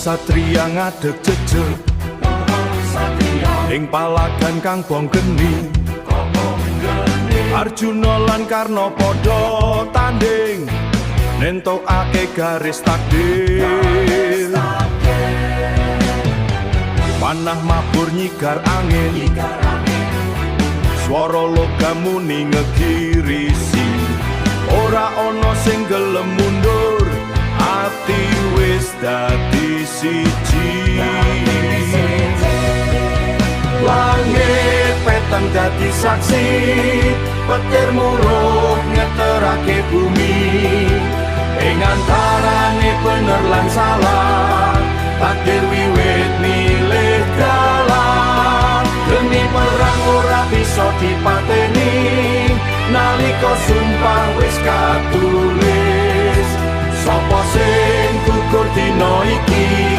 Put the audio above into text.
Satria ngadeg jejeg ing palagan kang bong geni. Arjuna lan Karna padha tanding nentokake garis takdir. Panah mabur nyigar angin, swara logam muni ngegirisi. Ora ana sing gelem mundur, ati wis dadi siji. Langit peteng dadi saksi, petir murup ngeterake bumi. Ing antarane bener lan salah, takdir wiwit milih dalan. Geni perang ora bisa dipateni nalika sumpah wis katulis. Sapa sing gugur dina iki?